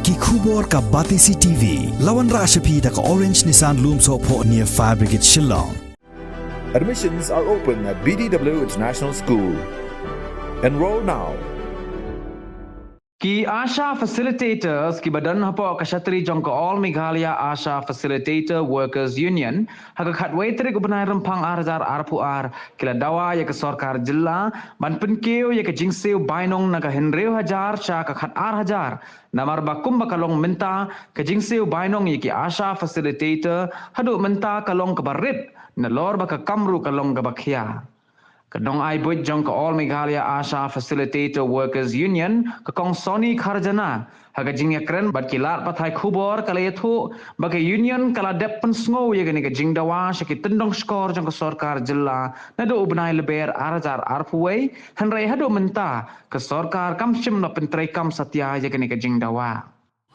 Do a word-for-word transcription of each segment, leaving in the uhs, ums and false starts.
Ki khubor ka Batesi T V. La wanrah sha phi da ka Orange Nissan Lumsohphoh near Fire Brigade Shillong. Admissions are open at B D W International School. Enroll now. Ki ASHA Facilitators kiba don hapoh ka shatri jong ka All Meghalaya ASHA Facilitator Workers Union ha ka khatwei tarik u bnai Rymphang ar hajar arphew ar ki la dawa ïa ka sorkar jylla ban pynkiew ïa ka jingsiew bainong na ka hynriew hajar sha ka khat ar hajar. Namar ba kumba ka long mynta ka jingsiew bainong ïa ki ASHA Facilitator haduh mynta ka long kaba rit nalor ba ka kam ruh ka long kaba khia. Ka nongai buit jong ka All Meghalaya ASHA Facilitator Workers Union ka Kong Sony Kharjana ha ka jingïakren bad ki lad pathai khubor ka la ïathuh ba ka union ka la dep pynsngew ïa kane ka jingdawa sha ki tyndong shkor jong ka sorkar jylla naduh u bnai Lber ar hajar arphew wei, hynrei haduh mynta ka sorkar kam shym la pyntreikam satia ïa kane ka jingdawa.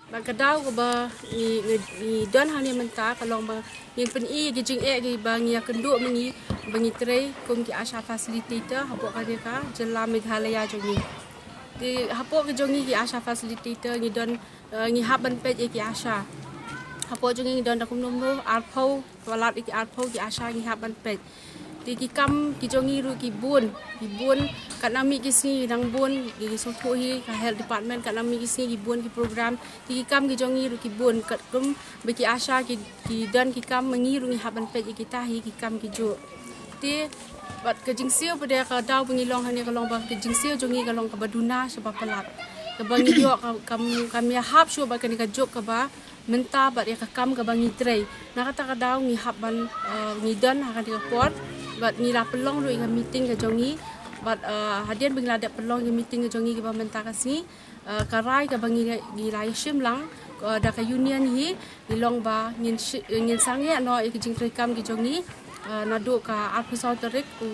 Ba ka daw kaba ngi ngi don hangne mynta ka long ba ngin pyni ïa ki jingeh kiba ngi ïakynduh ma ngi ba ngi trei kum ki ASHA facilitator hapoh kane ka jylla Meghalaya jong ngi. Te hapoh ka jong ngi ki ASHA facilitator ngi don ngi hap ban peit ïa ki ASHA. Hapoh jong ngi ngi don da kumno kumno arphew, walap ïa ki arphew ki ASHA ngi hap ban peit. Te ki kam ki jong ngi ruh ki bun, ki bun, katno mih ki sngi nang bun, ki sngewthuh hi ka health department katno mih ki sngi ki bun ki program. Te ki kam ki jong ngi ruh ki bun, katkum ba ki ASHA ki don ki kam ma ngi ruh ngi hap ban peit ïa kita hi ki kam ki juh. Te bad ka jingsiew pat ka daw ba ngi long hangne ka long ba ka jingsiew jong ngi ka long kaba duna sha ba palat. Kaba ngi ïoh kam kam ïahap shuh bad kane ka juk kaba mynta bad ïa ka kam kaba ngi trei. Na kata ka daw ngi hap ban ngi don ha kane ka por bad ngi la pynlong ruh ïa ka meeting ka jong ngi bad hadien ba ngi la dep pynlong ïa ka meeting ka jong ngi kaba mynta ka sngi, ka rai kaba ngi ngi la ïashim lang da ka union hi ngi long ba ngin ngin sangeh noh ïa ka jingtrei kam ki jong ngi naduh ka arphew saw tarik u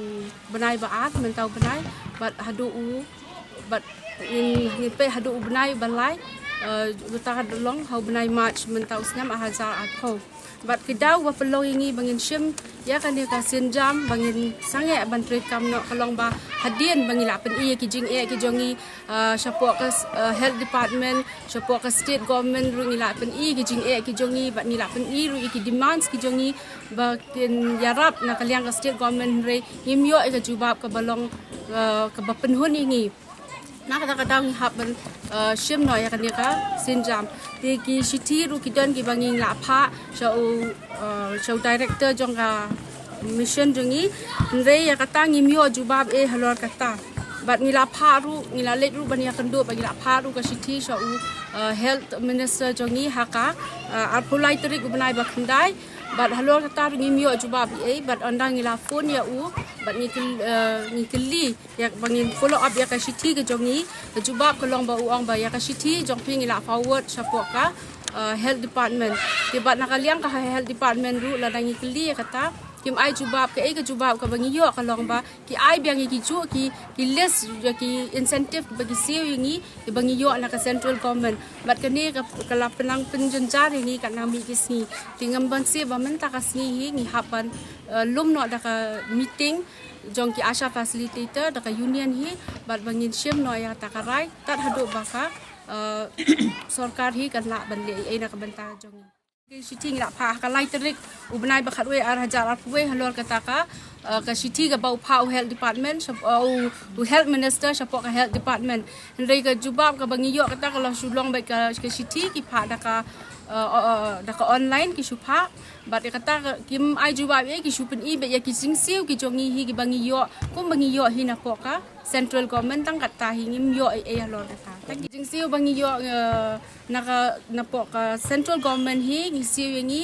bnai ba ar mynta u bnai bad haduh u bad ngin ngin peit haduh u bnai ba lai. Uta ka long ha u bnai March mynta u snem ar hajar arphew. Bad ka daw ba pynlong ïa ngi ba ngin shim ïa kane ka sienjam ba ngin sangeh ban trei kam noh ka long ba hadien ba ngi la pyni ïa ki jingeh ki jong ngi shapoh ka health department, shapoh ka state government ruh ngi la pyni ïa ki jingeh ki jong ngi bad ngi la pyni ruh ïa ki demands ki jong ngi ba kin ïarap na ka liang ka state government hynrei ngim ïoh ïa ka jubab kaba long kaba pynhun ïa ngi. Na kata ka daw ngi hap ban shim noh ïa kane ka sienjam. Te ki shithi ruh ki don kiba ngi la phah sha u sha u director jong ka mission jong ngi. Hynrei ïa kata ngim ïoh jubab eh halor kata. Bad ngi la phah ruh ngi la leit ruh ban ïakynduh bad ngi la phah ruh ka shithi sha u health minister jong ngi ha ka arphew lai tarik u bnai ba khyndai. Bad halor kata ruh ngim ïoh jubab eh bad ynda ngi la phone ïa u bad ngi kylli ïa ba ngin follow up ïa ka shithi ka jong ngi. Ka jubab ka long ba u ong ba ïa ka shithi jong phi ngi la forward shapoh ka health department. Te bad na ka liang ka health department ruh lada ngi kylli ïa kata kim ai jubab. Kaei ka jubab kaba ngi ïoh ka long ba ki ai biang ïa ki juh ki ki list ïa ki incentive ba ki siew ïa ngi kiba ngi ïoh na ka central government. Bad kane ka la pynang pynjynjar ïa ngi katno mih ki sngi. Te ngam banse ba mynta ka sngi hi ngi hap ban lum noh da ka meeting jong ki ASHA facilitator da ka union hi bad ba ngin shim noh ïa kata ka rai tad haduh ba ka sorkar hi kan lah ban leh ei na ka bynta jong ngi. Ki shithi ngi la phah ha ka lai tarik u bnai ba khatwei ar hajar arphew wei halor kata ka ka shithi kaba u phah u health department u health minister shapoh ka health department. Hynrei ka jubab kaba ngi ïoh kata ka la shu long bad ka shithi ki phah da ka da ka online ki shu phah. Bad ïa kata kim ai jubab ïa ki shu pyni bad ïa ki jingsiew ki jong ngi hi kiba ngi ïoh kumba ngi ïoh hi napoh ka central government tang kata hi ngim ïoh ei ei halor kata. Ki jingsiew ba ngi ïoh na ka napoh ka central government hi ngi siew ïa ngi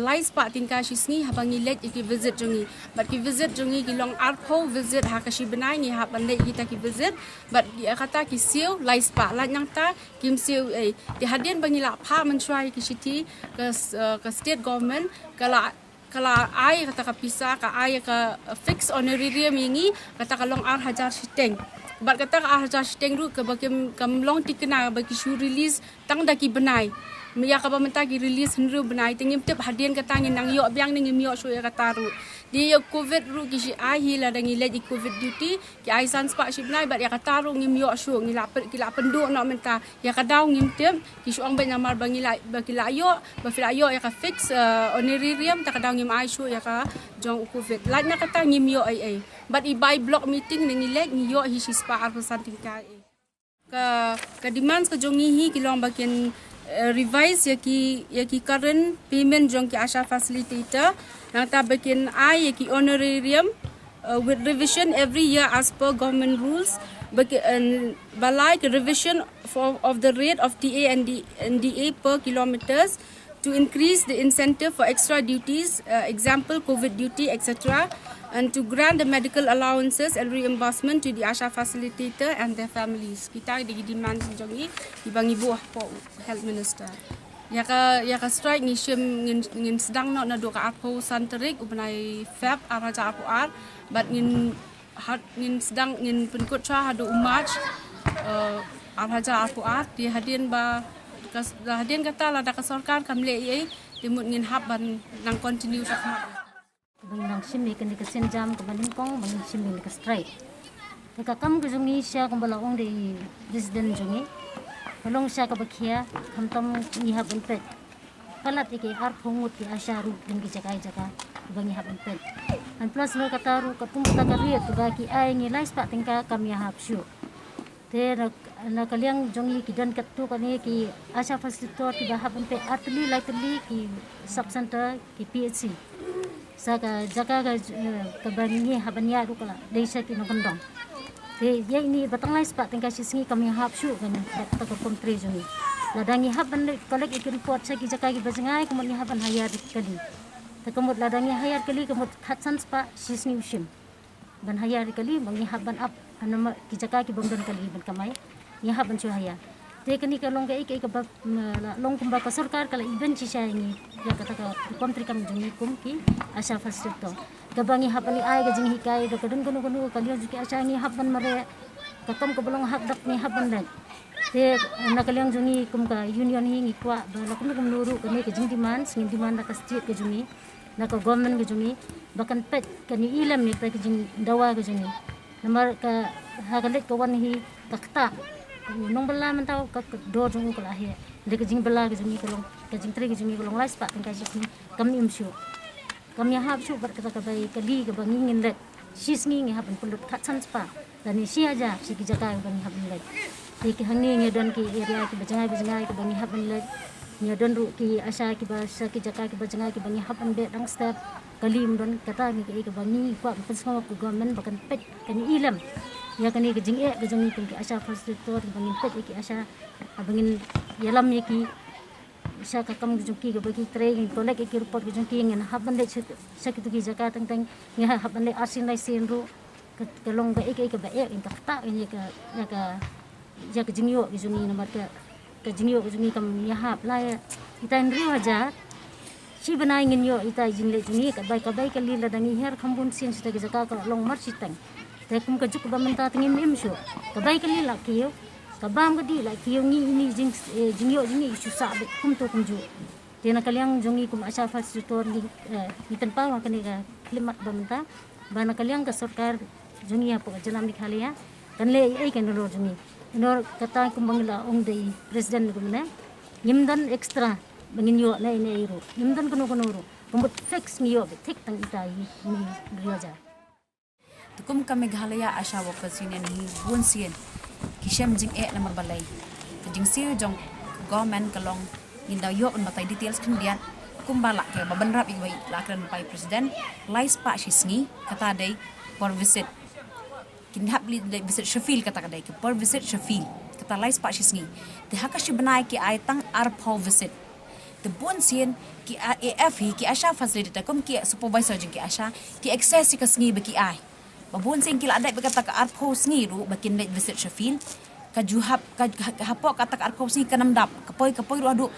lai spah tyngka shi sngi haba ngi leit ïa ki visit jong ngi. Bad ki visit jong ngi ki long arphew visit ha ka shi bnai ngi hap ban leit ïa kita ki visit. Bad ïa kata ki siew lai spah lait nangta kim siew ei. Te hadien ba ngi la phah mynshuwa ïa ki shithi ka state government ka la ka la ai kata ka pisa ka ai ka fix honorarium ïa ngi kata ka long ar hajar shiteng. Bad kata ka ar hajar shiteng ruh kaba kim kam long thikna ba ki shu release tang da ki bnai. Ïa kaba mynta ki release hynriew bnai, te ngim tip hadien kata ngin nang ïoh biang ne ngim ïoh shuh ïa kata ruh. Te ïa covid ruh ki shi ai hi lada ngi leit ïa covid duty, ki ai san spah shi bnai, bad ïa kata ruh ngim ïoh shuh, ngi la pyn-, ki la pynduh noh mynta. Ïa ka daw ngim tip, ki shu ong beit namar ba ngi la, ba ki la ïoh, ba phi la ïoh ïa ka fix, eh, honorarium, te ka daw ngim ai shuh ïa ka jong u covid. Lait na kata ngim ïoh ei ei. Bad i bai block meeting ne ngi leit, ngi ïoh hi shi spah arphew san tyngka ei. Ka, ka demands ka jong ngi hi ki long ba kin, eh, revise ïa ki, ïa ki current payment jong ki ASHA facilitator. Nangta ba kin ai ïa ki honorarium, uh, with revision every year as per government rules. Ba ki, and ba lai ki revision for, of the rate of T A and D, and D A per kilometers to increase the incentive for extra duties, uh, example, covid duty, et cetera, and to grant the medical allowances and reimbursement to the ASHA facilitator and their families. Kita dei ki demands jong ngi, kiba ngi buh hapoh Health Minister. Ïa ka, ïa ka strike ngi shim, ngin, ngin sdang noh naduh ka arphew san tarik u bnai Feb ar hajar arphew ar, bad ngin, ha, ngin sdang, ngin pynkut shuwa haduh u March, eh, ar hajar arphew ar. Te hadien ba ka, hadien kata lada ka sorkar kam leh ei ei, te mut ngin hap ban nang continue sha khmat. Ba ngin nang shim ïa kane ka sienjam kaba nyngkong ba ngin shim ïa kane ka strike. Te ka kam ka jong ngi sha kumba la ong da i president jong ngi, ka long sha kaba khia, khamtam ngi hap ban peit palat ïa ki arphew ngut ki ASHA ruh ha ki jaka jaka ba ngi hap ban peit. And plus na kata ruh, katkum kata ka rate kaba ki ai ngi lai spah tyngka kam ïahap shuh. Te na, na ka liang jong ngi ki don katto katne ki ASHA facilitator kiba hap ban peit ar tylli lai tylli ki sub center, ki P H C. Sa ka jaka ka, eh, kaba ngi hap ban ïaid ruh ka la dei sha ki nongkyndong. Te ïa ine ba tang lai spah tyngka shi sngi kam ïahap shuh kane, bad kata ka rukom trei jong ngi. Lada ngi hap ban collect ïa ki report sha ki jaka kiba jngai, ka mut ngi hap ban hire kali. Te ka mut lada ngi hire kali, ka mut khatsan spah shi sngi u shim ban hire kali ba ngi hap ban ap ha namar ki jaka kibym don kali ban kamai, ngi hap ban shu hire. Te kane ka long kaei kaei kaba, mm, la long kumba ka sorkar ka la ibeiñ shisha ïa ngi ïa kata ka rukom treikam jong ngi kum ki ASHA facilitator, kaba ngi hap ban ai ka jinghikai, da ka don kano kano ka liang jong ki ASHA ngi hap ban mareh, ka kam kaba long hak dak ngi hap ban leh. Te na ka liang jong ngi kum ka union hi ngi kwah ba la kumno kumno ruh kane ka jingdemand, ngin demand na ka state ka jong ngi, na ka government ka jong ngi, ba kan peit, kan ïohi lem ïa kata ka jingdawa ka jong ngi. Namar ka, ha ka leit ka wan hi, ka ktah. U nongbylla mynta ka, ka dor jong u ka la heh. Hynrei ka jingbylla ka jong ngi ka long, ka jingtrei ka jong ngi ka long lai spah tyngka shi sngi, kam im shuh. Kam ïahap shuh bad kata ka bai kali kaba ngi ngin leit. Shi sngi ngi hap ban pynlut khatsan spah lane shi hajar sha ki jaka kiba ngi hap ban leit. Te ki hangne ngi don ki area kiba jngai ba jngai kiba ngi hap ban leit. Ngi don ruh ki ASHA kiba sha ki jaka kiba jngai kiba ngi hap ban beh dang step. Kali ym don, kata ngi kaei kaba ngi kwah ban pynsngew ka government ba kan peit, kan ïohi lem ïa kane ka jingeh ka jong ngi kum ki ASHA facilitator, ba ngin peit ïa ki ASHA, ba ngin ïalam ïa ki sha ka kam ka jong ki kaba ki trei, ngin collect ïa ki report ka jong ki, ngin hap ban leit sha, sha kito ki jaka teng teng, ngin hap ban leit arsien laisien ruh. Ka, ka long kaei kaei kaba eh, ngin ktah ïa ka, ïa ka, ïa ka jingïoh ka jong ngi namar ka, ka jingïoh ka jong ngi kam ïahap la ïa itai hynriew hajar. Shi bnai ngin ïoh itai jingleit jong ngi, ka bai ka bai kali lada ngi hiar kham bun sien sha ki jaka ka long mar shiteng. Te kum ka juk ba mynta te ngim im shuh. Ka bai kali la kiew, ka bam ka dih la kiew, ngi ine jing, eh, jingïoh jong ngi shu sah beit kumto kumjuh. Te na ka liang jong ngi kum ASHA facilitator ngi, eh, ngi pynpaw ha kane ka khyllipmat ba mynta ba na ka liang ka sorkar jong ngi hapoh ka jylla Meghalaya kan leh ei ei ka nalor jong ngi. Nalor kata kumba ngi la ong da i president kumne, ngim don extra ba ngin ïoh na ine ei ruh, ngim don kano kano ruh. Ka mut fix ngi ïoh beit thik tang itai hynriew hajar. Te kum ka Meghalaya ASHA Workers Union hi bun sien ki shem jingeh namar balei ka jingsiew jong ka government ka long, ngin da ïoh ban batai details khyndiat. Kumba la ka ba bynrap ïa ba la kren bai president, lai spah shi sngi, kata dei per visit. Kin hap leit visit Sheffield, kata ka dei ka per visit Sheffield, kata lai spah shi sngi. Te ha ka shi bnai ki ai tang arphew visit. Te bun sien ki A F hi, ki ASHA facilitator kum ki supervisor jong ki ASHA, ki excess ïa ka sngi ba ki ai. Ba bun sien ki la dep ba kata ka arphew sngi ruh ba kin leit visit Sheffield. Ka ju hap, ka, ka hapoh kata ka arphew sngi kan ym dap. Ka poi, ka poi ruh haduh,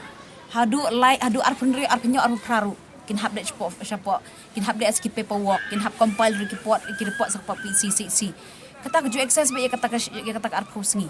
haduh lai, haduh arphew hynriew, arphew hynñiew, arphew phra ruh kin hap dep shapoh, shapoh, kin hap dep sa ki paperwork, kin hap compile ruh ki report, ki report sa ka P C C C. Kata ka ju excess beit ïa kata ka, ïa kata ka arphew sngi.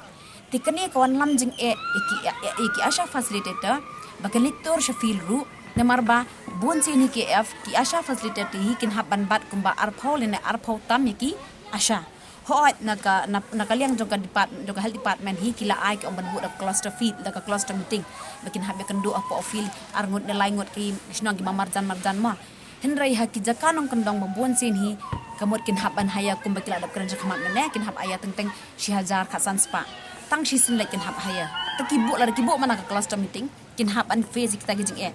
Te kane ka wanlam jingeh ïa ki, ïa, ïa ki ASHA facilitator. ba kin leit tur sha field ruh, namar ba bun sien hi ki A F, ki ASHA facilitator hi kin hap ban bat kumba arphew lane arphew tam ïa ki ASHA. Hooid, na ka, na, na ka liang jong ka depart-, jong ka health department hi ki la ai ki ong ban buh da ka cluster field, da ka cluster meeting, ba kin hap ïakynduh hapoh field arngut ne laingut ki shnong kiba marjan marjan ma. Hynrei ha ki jaka nongkyndong ba bun sien hi, ka mut kin hap ban hire kumba ki la dep kren shakhmat mynne, kin hap hire teng teng shi hajar khatsan spah. Tang shisien leh kin hap hire. Te ki buh, lada ki buh ma na ka cluster meeting, kin hap ban face ïa kita ki jingeh.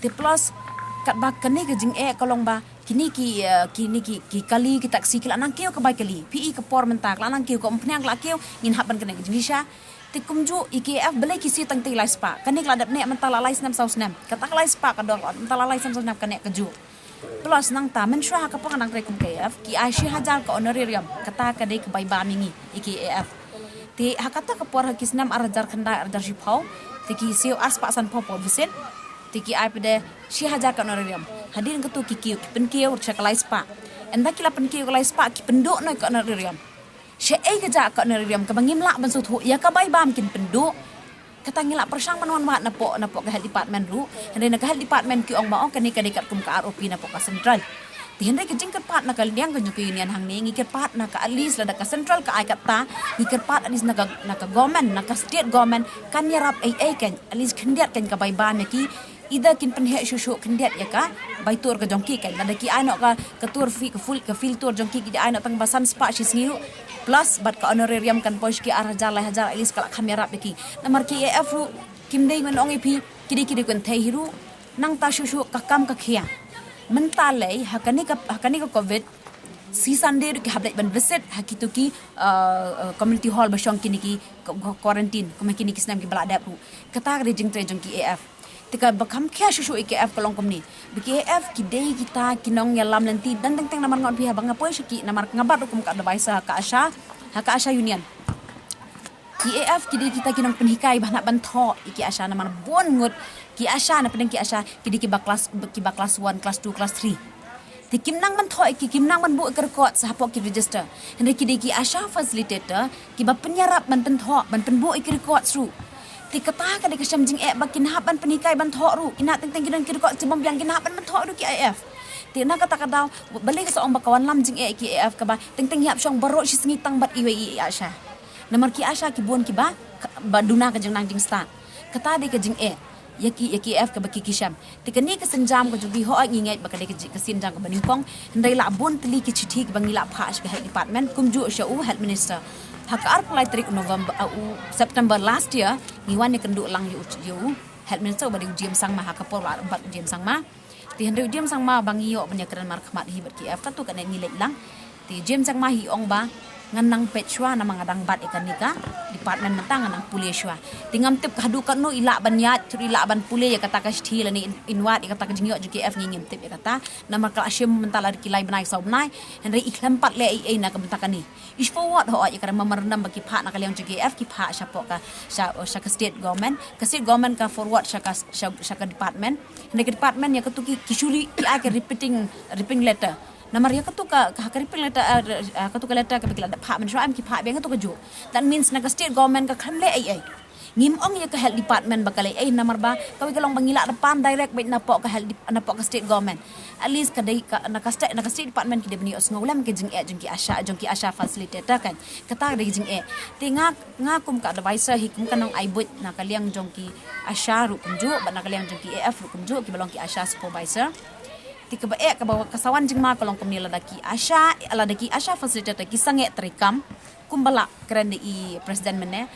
Te plus, katba kane ka jingeh ka long ba kine ki, eh, kine ki, ki kali, ki taxi ki la nang kiew ka bai kali. Phi i ka por mynta, ka la nang kiew, ka umphniang ka la kiew, ngin hap ban kane ka jingshisha. Te kumjuh ïa ki A F balei ki siew tang tei lai spah. Kane ka la dep neh mynta la lai snem saw snem. Kata ka lai spah ka dor mynta la lai snem saw snem ka neh kajuh. Plus nangta mynshuwa ha ka por nga dang trei kum ka A F, ki ai shi hajar ka honorarium, kata ka dei ka bai bam ïa ngi, ïa ki A F. Te ha kata ka por ha ki snem ar hajar khyndai ar hajar shiphew, te ki siew ar spah sanphew phew beit. Te ki ai pat de shi hajar ka honorarium. Hadien katu ki kiew, ki pynkiew sha ka lai spah. Ynda ki la pynkiew ka lai spah, ki pynduh noh ka honorarium. Shaei ka jaka honorarium kaba ngim lah ban sngewthuh ïa ka bai bam kin pynduh. Kata ngi lah pyrshang ban wan wad napoh, napoh ka health department ruh. Hynrei na ka health department ki ong ba, oh, kane ka dei katkum ka R O P napoh ka central. Te hynrei ka jingkyrpad na ka liang ka jong ka union hangne, ngi kyrpad na ka, at least lada ka central ka ai kata, ngi kyrpad at least na ka, na ka government, na ka state government, kan ïarap ei ei kan, at least khyndiat kan ka bai bam ïa ki, ida kin pynheh shuh shuh khyndiat ïa ka bai tur ka jong ki kan. Lada ki ai noh ka, ka tur fee, ka full, ka field tour jong ki, ki ai noh tang ba san spah shi sngi ruh, plus bad ka honorarium kan poi sha ki ar hajar lai hajar, at least ka lah kham ïarap ïa ki. Namar ki A F ruh kim dei, ngan ong ïa phi, ki dei, ki dei kynthei hi ruh, nangta shuh shuh ka kam ka khia. Mynta lei ha kane ka, ha kane ka covid, shi Sunday ruh ki hap leit ban visit ha kito ki, uh, uh, community hall ba shong kine ki, ko-, ko-, quarantine, kum ha kine ki snem kiba la dep ruh. Kata ka dei jingtrei jong ki A F. Te kaba kham khia shuh shuh ïa ki A F ka long kumne. Ba ki A F ki dei kita ki nongïalam lynti, dang teng teng namar nga ong ïa phi, haba nga poi sha ki, namar nga bat ruh kum ka advisor ha ka ASHA, ha ka ASHA union. Ki A F ki dei kita ki nongpynhikai ba hap ban thoh ïa ki ASHA, namar bun ngut ki ASHA, na pdeng ki ASHA ki dei kiba class, kiba class one, class two, class three. Te kim nang ban thoh ïa ki, kim nang ban buh ïa ki record sha hapoh ki register. Hynrei ki dei ki ASHA facilitator kiba pynïarap ban pynthoh, ban pynbuh ïa ki record ruh. Te kata ka dei ka shem jingeh ba kin hap ban pynhikai ban thoh ruh. Ki nang teng teng ki don ki record jibym biang, kin hap ban, ban thoh ruh ki A F. Te na kata ka daw, balei ka sa ong ba ka wanlam jingeh ïa ki A F, kaba teng teng ïap shong baroh shi sngi tang bad iwei i ASHA. Namar ki ASHA ki bun kiba, ba duna ka jingnang jingstad. Kata dei ka jingeh ïa ki, ïa ki A F kaba ki, ki shem. Te kane ka sienjam ka jong ki, hooid ngi ngeit ba ka dei ka ji-, ka sienjam kaba nyngkong. Hynrei la bun tylli ki shithi kiba ngi la phah sha ka health department, kumjuh sha u health minister. Ha ka arphew lai tarik u November, uh, u September last year, ngi wan ïakynduh lang ïa u, ïa u health minister uba dei u James Sangma, ha ka por ba la bat u James Sangma. Te hynrei u James Sangma ba ngi ïoh ban ïakren markhmat hi bad ki A F, katto katne ngi leit lang. Te James Sangma hi ong ba ngan nang peit shuwa namar nga dang bat ïa kane ka department mynta, ngan nang pule shuwa. Te ngam tip ka haduh katno i lah ban ïaid, i lah ban pule ïa kata ka shithi lane in, in wad ïa kata ka jingïoh jong ki A F, ngi ngim tip ïa kata. Namar ka la shim mynta la ki lai bnai saw bnai, hynrei i khlem pat leh ei ei na ka bynta kane. I forward, hooid, ïa ka memorandum ba ki phah na ka liang jong ki A F, ki phah shapoh ka, sha, sha ka state government. Ka state government ka forward sha ka, sha, sha ka department. Hynrei ka department ïa katu ki, ki shu ri, ki ai ka repeating, repeating letter. Namar ïa katu ka, ka, ka repeating letter, eh, eh, katu ka letter kaba ki la dep phah mynshuwa, em ki phah biang katu kajuh. That means na ka state government ka khlem leh ei ei. Ngim ong ïa ka health department ba ka leh ei, namar ba kawei ka long ba ngi lah da pan direct beit napoh ka health dep-, napoh ka state government. At least ka dei ka, na ka state, na ka state department ki dei ban ïohsngew lem ka jingeh jong ki ASHA, jong ki ASHA facilitator kan. Kata ka dei ka jingeh. Te nga, nga kum ka advisor hi, kum ka nongai buit na ka liang jong ki ASHA ruh kumjuh, bad na ka liang jong ki A F ruh kumjuh, kiba long ki ASHA supervisor. Te kaba eh, kaba ka sa wan jingma ka long kumne, lada ki ASHA, lada ki ASHA facilitator ki sangeh treikam, kumba la kren da i president mynne,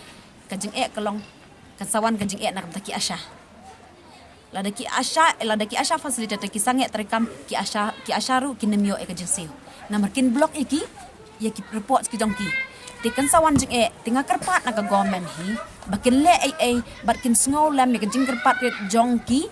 ka jingeh ka long, kan sa wan ka jingeh na ka bynta ki ASHA. Lada ki ASHA, lada ki ASHA facilitator ki sangeh treikam, ki ASHA, ki ASHA ruh kin ym ïoh ïa ka jingsiew. Namar kin block ïa ki, ïa ki reports ki jong ki. Te kan sa wan jingeh, te nga kyrpad na ka government hi ba kin leh ei ei, bad kin sngew lem ïa ka jingkyrpad jong ki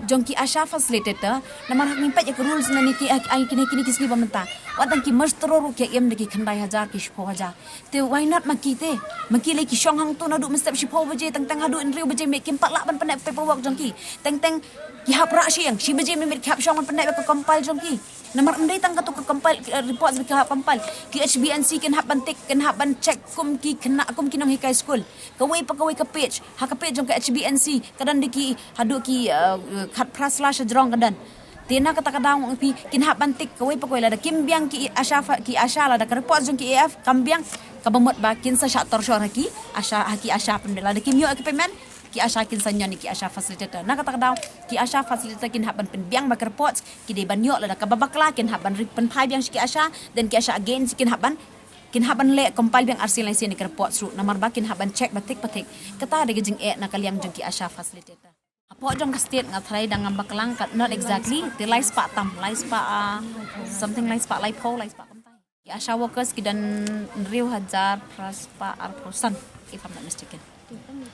Jong ki ASHA facilitator, namar hak ngim pat ïa ka rules na ne ki, ai, kine, kine ki sngi ba mynta. Wat tang ki mestro ruh ki im da ki khyndai hajar, ki shiphew hajar. Te why not ma ki te? Ma ki lei ki shong hangto naduh mynstep shiphew baje, teng teng haduh hynriew baje miet kim pat lah ban pynneh paperwork jong ki. Teng teng ki hap rah shi ïing, shi baje miet ki hap shong ban pynneh ka compile jong ki. Namar ym dei tang kato ka compile, eh, reports ba ki hap compile. Ki H B N C kin hap ban tick, kin hap ban check kum ki khynnah, kum ki nonghikai skul. Kawei pa kawei ka page, ha ka page jong ka H B N C, ka don da ki haduh ki, eh, khatphra slash jrong ka don. Te na kata ka daw ngi kin hap ban tick kawei pa kawei, lada kim biang ki ASHA fa-, ki ASHA, lada ka report jong ki A F kam biang, kaba mut ba kin sa shah torshor ha ki ASHA, ha ki ASHA pynbiang. Lada kim ïoh ka payment, ki ASHA kin sa ñion ïa ki ASHA facilitator. Na kata ka daw ki ASHA facilitator kin hap ban pynbiang ba ka report ki dei ban ïoh, lada kaba bakla kin hap ban ri-, pynphai biang sha ki ASHA, then ki ASHA again kin hap ban, kin hap ban leh compile biang arsien laisien ïa ka report ruh, namar ba kin hap ban check ba tick ba tick. Kata dei ka jingeh na ka liang jong ki ASHA facilitator. Hapoh jong ka state nga tharai dang ngam bakla, ka, not exactly, te lai spah tam, lai spah, ah, something lai spah laiphew, lai spah kumta. Ki ASHA workers ki don hynriew hajar phra spah arphew san, if I'm not mistaken.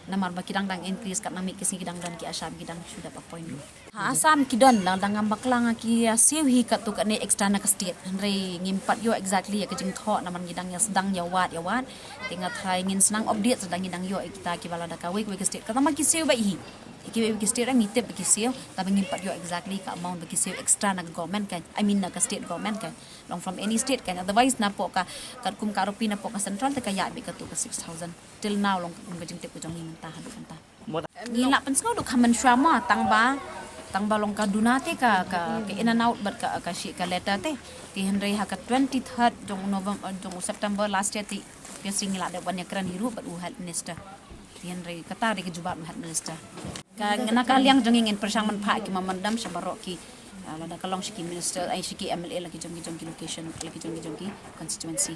Namar ba ki dang dang increase, katba mih ki sngi ki dang don ki ASHA ba ki dang shu dep appoint. Ha Assam ki don, la dang ngam bakla nga, ki ïa siew hi katto katne extra na ka state. Hynrei ngim pat ïoh exactly ïa ka jingthoh, namar ngi dang ïa sdang ïa wad ïa wad. Te nga tharai ngin sa nang update lada ngi dang ïoh ïa kita kiba la da kawei kawei ka state. Katba ki siew beit hi. Kiwei ki state ngi tip ba ki siew, tangba ngim pat ïoh exactly ka amount ba ki siew extra na ka government kan, I mean na ka state government kan. Long from any state kan. Otherwise napoh ka, katkum ka rupi napoh ka central te ka ïaid beit katto ka six thousand. Till now long kum ka jingtip ka jong ngi mynta haduh mynta. Ngi lah pynsngew duh ka mynshuwa mo, tangba, tangba long ka duna te ka, ka, ka in and out bad ka, ka shi ka letter te. Te hynrei ha ka twenty-third jong November, jong September last year te, phi ïohi ngi la dep wan ïakren hi ruh bad u health minister. Te hynrei kata dei ka jubab u health minister. Ka, na ka liang jong ngi ngin pyrshang ban phah ki memorandum sha baroh ki, ah, lada ka long sha ki minister, ai sha ki M L A la ki jong ki jong ki location, la ki jong ki jong ki constituency.